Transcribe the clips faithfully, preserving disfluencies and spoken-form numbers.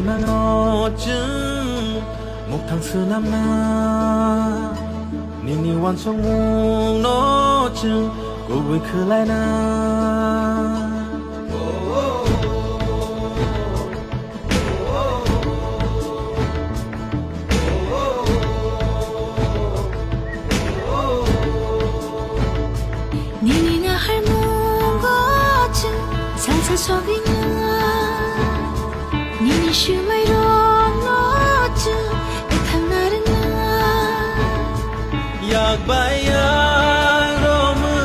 Nangno chwng mukthang swnamna, nini uansukmungno chwng kubui khwlaina. Nini naharmungo chwng salsa sogwinai, nini swmairokno chwng wngthangna rwnai. Yak bai yak romwi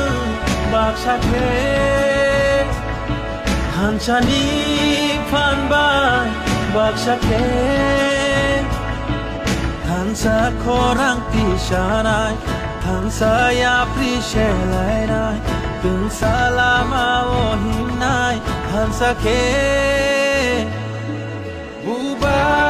baksa khe, thansani phan bai baksa khe, thansa khorang tisanai, thansa yapri selainai, twngsa lama o himnai, thansa khe buba.